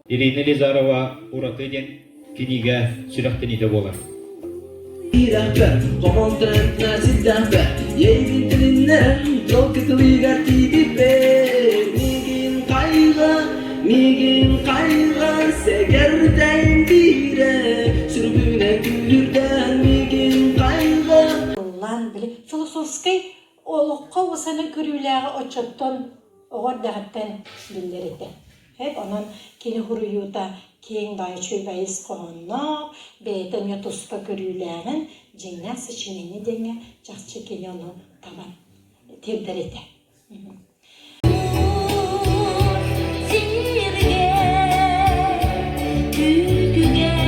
Ирина Елизарова «Ураты» диэн кинигэ сүрэхтэниитэ буолар. Мигин хайга сэгэрдэйин биирэ сүргүнэ күүрдэн мигин хайга Ыллаан били философскай олоххо усаны көрүүлээҕи оччоттон оҕо эрдэҕиттэн биллэр этэ. Эп онон кини суруйуута киэҥ баай үчүгэй ис хоһоонноох, бэйэтэ эмиэ туспа көрүүлээҕин, дьиҥнээх сочинение диэҥҥэ чахчы кини ону табан тиэрдэр этэ. Сиргэ күүтүгэр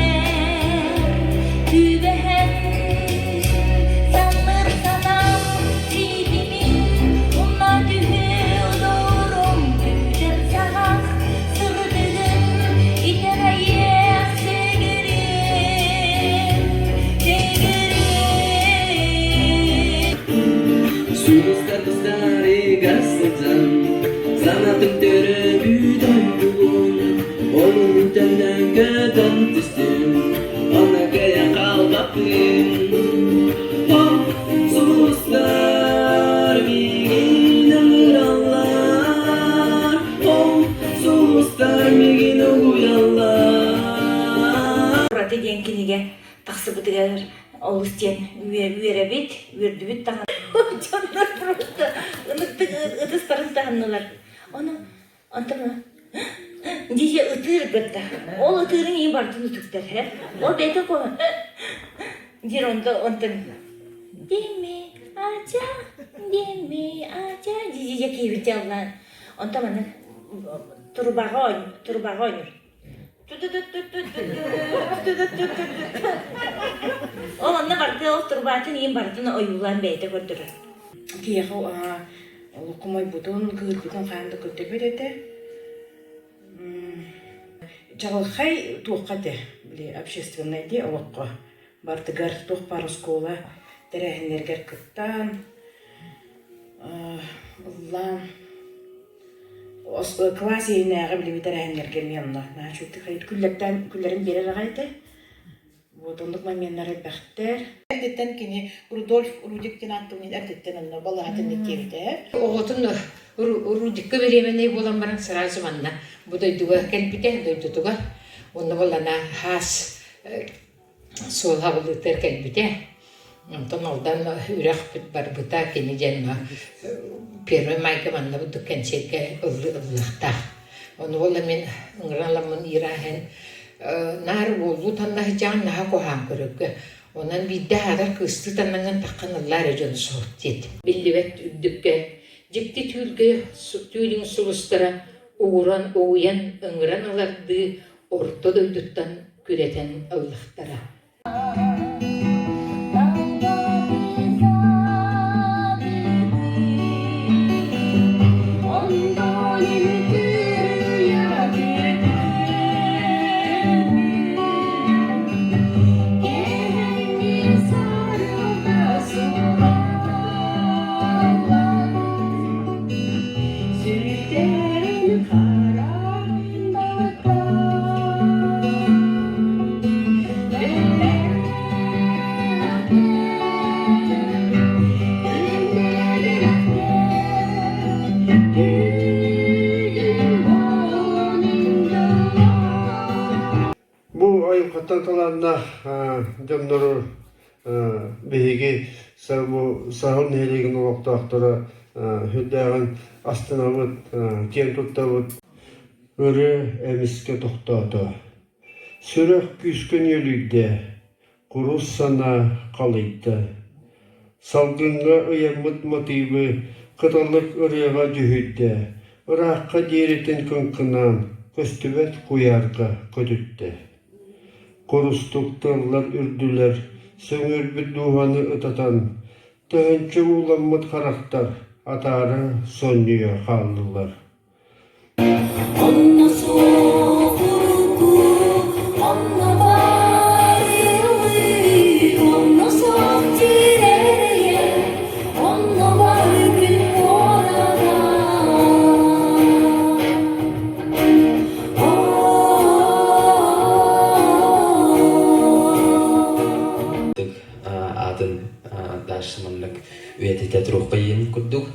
түбэһэн санныр санаам ситимин умна түһүү күүтэр саҕах сырдыгын итэҕэйиэх сэгэрим сэгэрим Сулустар тустарыгар сылдьан Санатым төрөөбүт ойдугун Олуһун төннөн көтөн түстүм Онно кыайан хаалбаппын Ол сулустар миигин ыҥыраллар Ол сулустар миигин угуйаллар Ураты диэн кинигэ тахсыбытыгар олус диэн үөрэбит, үөрдүбүт даҕаны. Дьоннор просто ыныктык ытыстарын таһыннылар. Ону онтон дии ытыыр гытта. Ол ытыырын иин бартын үтүктэр һэ. Ол бэйэтэ диир онто онтон Дими ача, дими ача дии дии киһибит дьаллаан. Онтон аны турбаҕа турбаҕа ойнуур. Ол онно барыта ол турбаатын иин барытын ойуулаан бэйэтэ көрдөрөр. Киһиэхэ хомойбутун, кыырбытын хаан да көрдөрбөт этэ. Чаҕылхай туохха этэ, били общественнай дии олоххо бардыгар туох баар оскуола тэрээһиннэригэр кыттан, ыллаан Кылаас иһинээҕи билиҥҥи тэрээһиннэргэ эмиэ онно наһаа үчүгэйдик күллэртээн күллэрин биэрэр аҕай этэ. Вот оннук моменнар элбэхтэр. Эрдэттэн кини Рудольф Рудик диэн ааттыын эрдэттэн онно балаһатын диэбитэ. Оҕотун Рудикка беременный буолан баран сразу манна бу дойдуга кэлбитэ, дойдутугар. Онно буоллана хаас суол хабыллыытыгар кэлбитэ. Онтон Алдан үрэхпит барбыта, кини диэн Первый майга манна бурдук кэнсиэргэ ыллыахтаах. Ону буолла мин ыҥыран ыламмын Ира иһэн наар уоллуу танна сылдьаҕын наһаа куһаҕан көрөргө. Онон биирдэ аһаатар кыыстыы таннаҥҥын таххан ыллаа эрэ дьону суох диэтим. Биллибэт үрдүккэ дьикти түүлгэ түүлүҥ сулустара угуран угуйан ыҥыран ылардыы орто дойдуттан күрэтэн ыллахтара. Бу айылҕаттан талааннаах дьоннору биһиги бу Саһыл нэһилиэгин олохтоохторо сүрдээҕин астынабыт, киэн туттабыт. Ырыа эмискэ тохтоото. Сүрэх күүскэ нүөлүйдэ, курус санаа халыйда. Салгыҥҥа ыйаммыт матыыбы кыталык ырыаҕа дьүһүйдэ, ыраахха диэритин кыҥкынаан көстүбэт куйаарга көтүттэ. Курустук тыллар үрдүлэр, сөҥүрбүт дууһаны ытатан, тыһыынча ууламмыт харахтар атаара сонньуйа хааллылар. Онно суох урукку, онно баар ылыы, онно суох тирэйэ, онно бар күн куората. Дальше маннык үйэтитэ туруохха иин курдук.